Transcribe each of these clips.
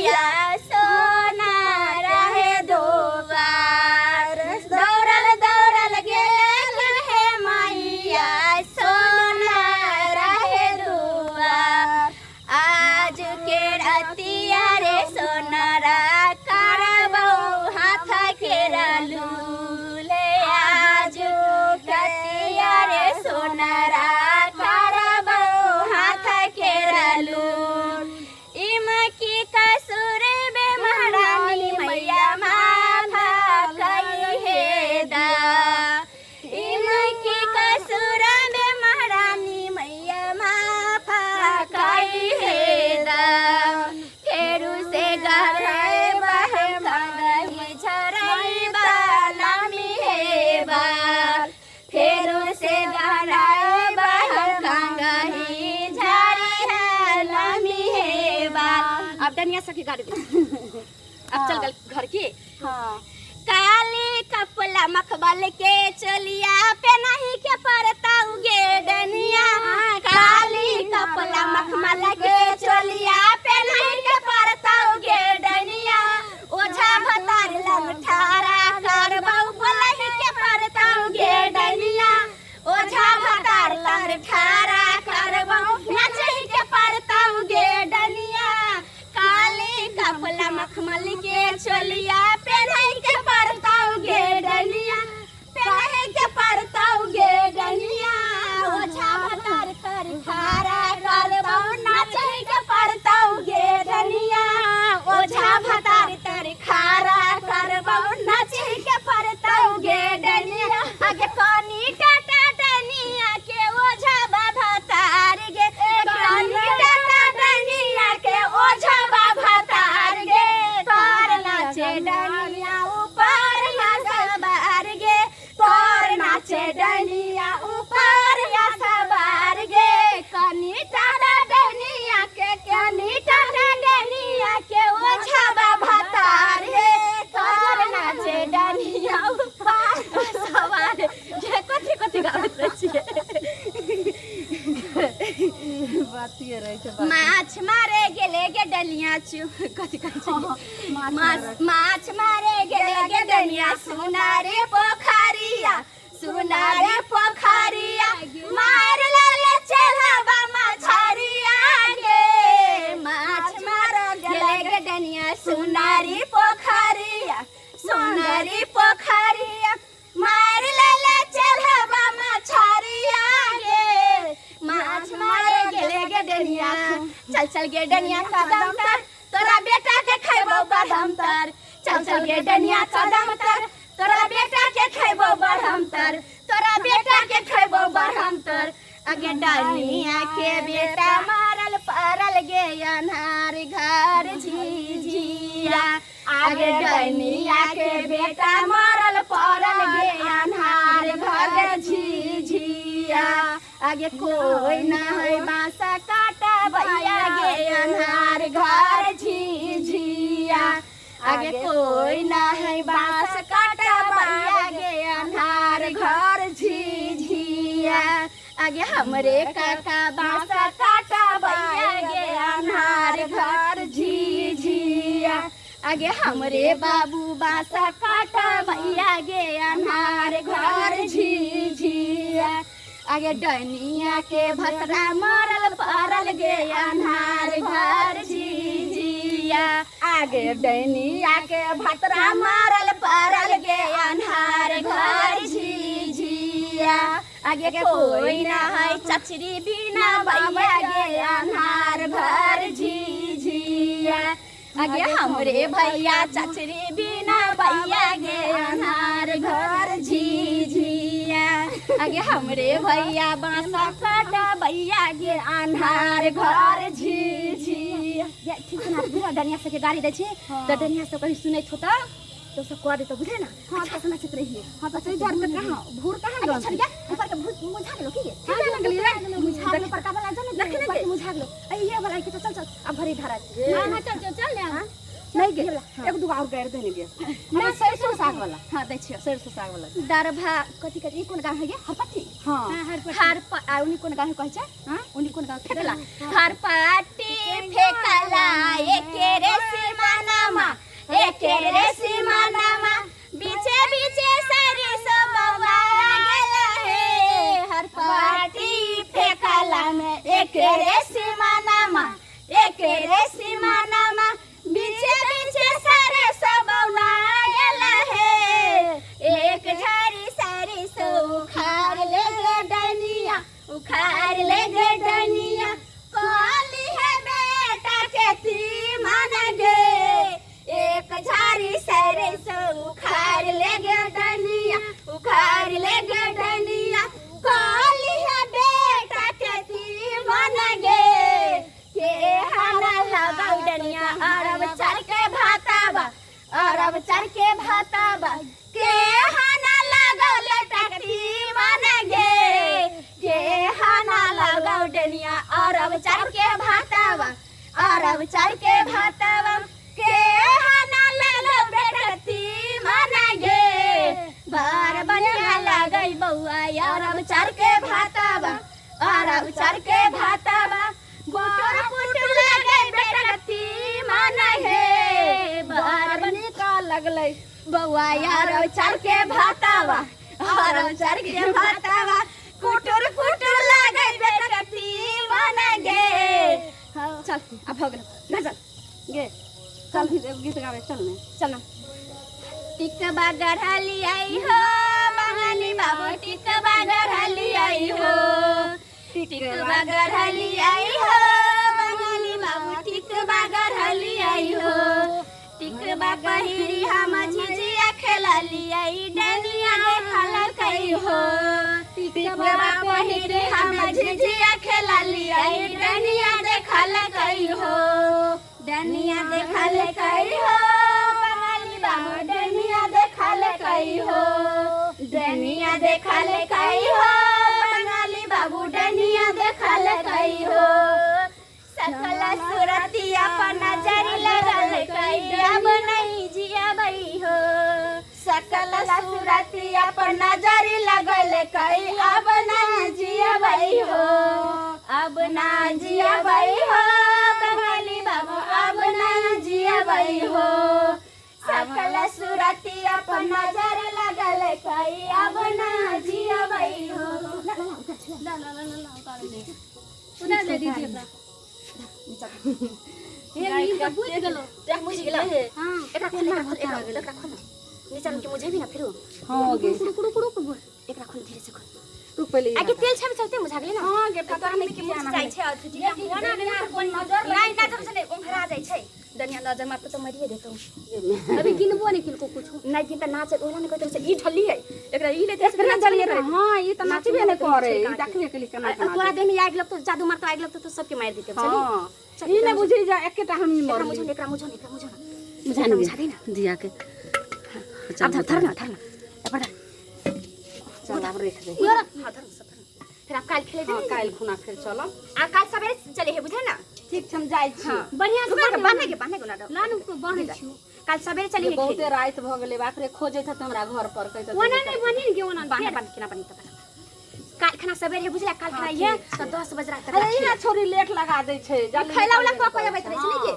मैया सोना रहे दुआर। दौड़ल दौड़ल गेल हे मैया सोना रहे दुआर। आज के रतिया रे सोनरा करबौ हाथ के रलूले। आज रतिया रे सोनरा करबौ हाथ के रलूल। इमकी कसूर बे महारानी मैया माफा कई हे दा। इमकी कसूर बे महारानी मैया माफा कई हे दा। फेरू से गहराए बहम कंगही झरई लामी हे बा। फेरू से गहराए बहम कंगही झरी है लामी हे बा। अब डनिया सखी गाड़ी दे। अब चल गल घर के। हाँ। काली कपला मखबल के चलिया पे नहीं के परताऊ गे डनिया। काली कपला मखमल के चलिया पे नहीं के परताऊ गे डनिया। ओझा भतार लंग ठारा करबऊ बोलही के परताऊ गे डनिया। ओझा भतार लंग ठारा करबऊ नचही के परताऊ गे डनिया। काली कपला मखमल के चलिया पेन्हई के परताऊ गे डनिया। पेन्हई के परताऊ गे डनिया। ओझा भतार कर खारा करबऊ नाचही के परताऊ गे डनिया। ओझा भतार तर खारा करबऊ नाचही के परताऊ गे डनिया। आगे कनी टाटा डनिया के ओझा बाबा तार गे। कनी टाटा डनिया के ओझा बाबा तार गे। पर नाचे डनिया ऊपर ना सवार गे। पर नाचे डनिया ऊपर या सवार गे। कनी टाटा डनिया के कनी टाटा डनिया के ओझा बाबा तार गे। पर नाचे डनिया ऊपर सवार गे। कथी कथी गाबैत रहै छियै? बातिए रहै छै। माछ मारे गेले गे डलिया चु कथी कहै छै? माछ माछ मारे गेले गे डलिया सुनारे पोखरिया सुनारे पोखरिया मार लेले चढ़ावा मछरिया गे। माछ मार गेले गे डलिया सुनारी पोखरिया सुनारी पोखरिया मार लेले चढ़ावा मछरिया गे। माछ मारे गेले गे डनिया। चल चल गे डनिया कदम तर तोरा बेटा के खैबो बढ़म तर। चल चल गे डनिया कदम तर तोरा बेटा के खैबो बढ़म तर। तोरा बेटा के खैबो बढ़म तर। आगे डनिया के बेटा मारल परल गे अन्हार घर झिझिया। आगे डनिया के बेटा मारल परल गे अन्हार घर झिझिया। आगे कोई ना है बांस काटा भैया गे अन्हार घर झिझिया। आगे कोई ना है बांस काटा भैया गे अन्हार घर झिझिया। आगे हमरे काका बांस काटा भैया गे अन्हार घर झिझिया। आगे हमरे बाबू बांस काटा भैया गे अन्हार घर झिझिया। आगे डनिया के भतरा मरल परल गे अन्हार घर झिझिया। आगे डनिया के भतरा मरल परल गे अन्हार घर झिझिया। आगे कोई ना है चचरी बिना भैया गे अन्हार घर झिझिया। आगे हमरे भैया चचरी बिना भैया गे अन्हार घर झिझिया। आगे हमरे भैया बांसा काटा भैया गे अन्हार घर झिझिया। ठीक छै ना? पूरा डनिया सबके गाड़ी दै छै तऽ डनिया सब कहीं सुनैत होतौ तो सब कह देतौ, बुझले ना? हाँ। अच्छा से नाचैत रहिए। हाँ, तऽ ताहि दुआरे तऽ कहाँ भूर कहाँ अरे गेल? छड़िया ऊपर के भूत मुझा गेलो की गे? हाँ, लगली रे। मुझा गेलो बड़का वाला जो ने देखी ऊपर ने के मुझा गेलो। अरे ये वाला के तो चल चल अब भरी धारा। हाँ हाँ, चल चल चल ने। नहीं गे, एक दूगो और गारि देने गे। हमरा सरिसो साग वाला। हाँ, दै छियो। सरिसो साग वाला। दरभा कथी कथी ई कोन गाँव है गे? हरपट्टी। हाँ। हाँ, हरपट्टी। हर आ उनी कोन गाँव कहै छै? हाँ? उनी कोन गाँव? फेकला। हरपट्टी फेकला एके रे सीमा मारी सरे सो उखाड़ ले गे डनिया, उखाड़ ले गे डनिया। कालिया बेटा के मन गे, के हना लगाउ डनिया अरब चर के भाताबा, अरब चर के भाताबा। के हना लगाउ लटकती मन गे, के हना लगाउ डनिया अरब चर के भाताबा, अरब चर के भाताबा। के हना लगाउ लटकती मन गे, बार बढ़िया लगै बौआ अरब चर के भाताबा, अरब चर के भाताबा। गुटुर पुटुर लगै बेटकती मन हे, बार नीक लगलै बौआ अरब चर के भाताबा, अरब चर के भाताबा। कुटुर कुटुर लगै बेटकती मन गे। चल अब हो गेल, घर चल गे, चल एगो गीत गाबै चल ने। चल ना। टिकबा गढ़ली आई हो बंगाली बाबू, टिकबा गढ़ली आई हो, टिकबा गढ़ली आई हो बंगाली बाबू, टिकबा गढ़ली आई हो। टिकबा पहिरी हम झिझिया खेलली आई, डनिया देखल कई हो। टिकबा पहिरी हम झिझिया खेलली आई, डनिया देखल कई हो, डनिया देखल कई हो बंगाली बाबू, डनिया देखल कई हो, डनिया देखल कई हो बंगाली बाबू, डनिया देखल कई हो। सकल सुरतिया पर नजर लगल कई, अब नहीं जियबई हो। सकल सुरतिया पर नजर लगल कई, अब नहीं जियबई हो, अब ना जियबई हो बंगाली बाबू, अब ना जियबई हो। सकल सुरतिया पर नजर लगल कई, अब ना जियबई हो। ला ला ला ला उतार दे, उतार दे दीदी एकरा। हे नीम तऽ बुझि गेलो। मुझ गेलो। हाँ। एकरा खोल, एकरा खोल, एकरा खोल, एकरा खोल। नीचा में के मुझे भी ना फिर। हाँ गे। कुड़ु कुड़ु कुड़ु कुड़ु। एकरा खोल, धीरे से खोल। रुक पहिले। आके तेल छाबे चलते मुझा गेलै ना। हाँ गे, तोरा में के मुझ जाइ छै अथी ओना नहि कोन नजर नहीं, नजर से नहीं ओंघरा जाइ छै। दनिया नजर मारतो तो मरिए देतो। अभी गिनबो नहीं किनको कुछो। नहीं गिन त नाच ओला नहीं कहते ई ढल्ली है, एकरा ई लेते। एकरा जलिए रहे। हाँ, ई त नाचबे नहि करे, ई देखबे केली केना केना। तोरा देह में आगि लगतो, जादू मारतो, आगि लगतो तो सबके मारि देते। हाँ, ई नहि बुझी जा एकेटा हम एकरा मरली। मुझो, एकरा मुझो, एकरा मुझो। बुझा बुझा दे ना। दिया के। अब धर, धर ना, धर ना, एपर धर। चल आब रख दे। हाँ, धर सब धर। फिर आप काल्हि खेले। हाँ, काल्हि खुना फिर चलब। आ काल्हि सवेरे चले हे, बुझे ना? ठीक छै, हम जाइ छी। बढ़िया से रुक, बान्हे के, बान्हे के ना। ला न, बान्है छियौ। काल्हि सवेरे चले हे। बहुते राति भऽ गेलै, बाप रे, खोजैत हेतै हमरा घर पर कहैत। ओना नहि बनी ने गे, ओना। बान्हे, बान्हे केना बान्हि त काल्हि खाना सवेरे हे, बुझला? काल्हि खाना ये तऽ 10 बजे राति तक। अरे, इहे छोरी लेट लगा दै छै, जल्दी खैला उला कऽ कऽ अबैत रहै छै ने गे।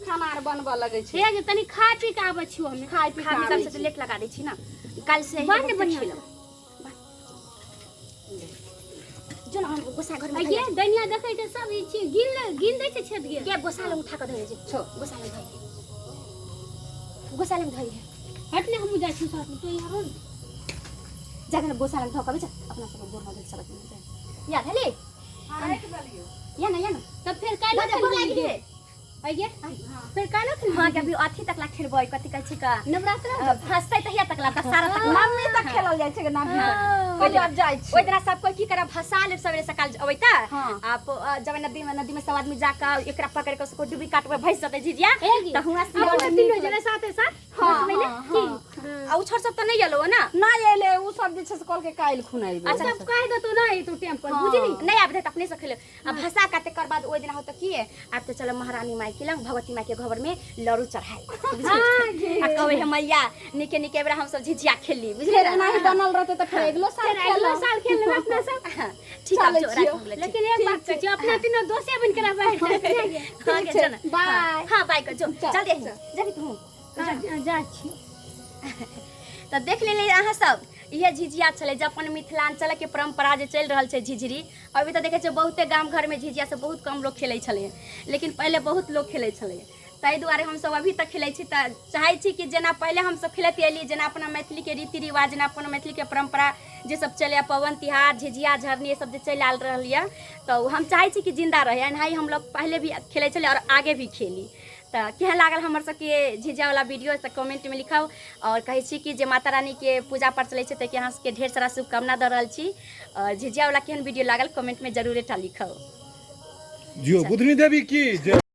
खाना आर बनबऽ लगै छै। हे गे, तनी खा पी के आबै छियौ हमे। खाय पी खा पी के। के लेट लगा दै छी ना। काल्हि से बान्ह ने बढ़िया से। जो ना, हम गोसा घर में। ये दनिया देखै छै सब ई छी गिन गिन दै छै छेद गे। के गोसा लग उठा कऽ धोए जे छो। गोसा लग धोए, गोसा लग धोए। हट ने, हमहूँ जाइ छियौ साथ में, तू यहाँ रह। जाके ना गोसा लग धो कऽ अपना सब गोर में सब याद है ले या ना, या ना। तब फेर काल्हि दादा, गोर लागि गे। आइए, फेर काल्हि खेलबै। हाँ, अभी अथी तक ला खेलबै, कथी कहै छै का? नवरात्रा। फंसतै तहिया तक ला, दशहरा तक ला। मम्मी तक खेलल जाइ छै नाम कहियो, आब जाइ छी। ओहि दिना सब कोई की करब, भसा लेब सवेरे सकाल अबै त हाँ। आ जब नदी में, नदी में सब आदमी जाके एकरा पकड़ के उसको डुबी काटबै, भैंस जेतै झिझिया। हे गे। त हुआं से अपना तीनों जना साथे साथ। हाँ, भसबै ने? हाँ। आ उ छोट सब त नहीं एलो ना? नहि एलै, उ सब जे छै से कहलकै काल्हि खुना अयबै। अच्छा। सब कहि देतौ ना ई तू टाइम पर, बुझली? नहीं आबि त अपने से खेले आ भसा का। तेकर बाद ओहि दिना हो त की है, आब त चलो महारानी माई के लंग, भगवती माई के घर में लड़ू चढ़ाई आ कहबै हे मैया, निके निके बेरा हम सब झिझिया खेलली, बुझले? फेर एनाही बनल रहतै तऽ फेर अगिलो साल फेर अगिलो खेलब। साल खेल लेबै अपना सब। ठीक, आब चलै जो, छियौ। राखि गेलै, ठीक। लेकिन एक बात कहै छियौ, अपना तीनों दोसे बनि के रहबै। हाँ गे, चल ना। बाय। हाँ, बाय कर, जो। चल, चल दे, जबी तू। जा छियौ। तऽ देख लेलियै अहाँ सब, इहे झिझिया छलै जे अपन मिथिलाञ्चल के परम्परा जे चलि रहल छै झिझिरी। अभी तऽ देखै छियै बहुते गाम घरमे झिझिया सब बहुत कम लोग खेलै छलै, लेकिन पहिले बहुत लोग खेलै छलै। ताहि दुआरे हमसब अभी तक खेलै छी। तऽ चाहै छी कि जेना पहिले हमसब खेलैत एलियै, जेना अपना मैथिलीके रीति रिवाज, जेना अपन मैथिलीके परम्परा जे सब चलैए, पवन तिहार, झिझिया झरनी, ई सब जे चलि आयल रहल यऽ, तऽ हम चाहै छी कि जिन्दा रहै। एनाही हमलोग पहिले भी खेलै छलियै आओर आगे भी खेली। तऽ केहन लागल हमर सबके झिझियावला वीडियो तऽ कमेंटमे लिखब। आओर कहै छी कि जे माता रानीके पूजा पाठ चलै छै, ताहिके अहाँ सबके ढेर सारा शुभकामना दऽ रहल छी। आओर झिझियावला केहन वीडियो लागल, कमेंटमे जरूरे टा लिखब। जियो बुधनी देवी की जय।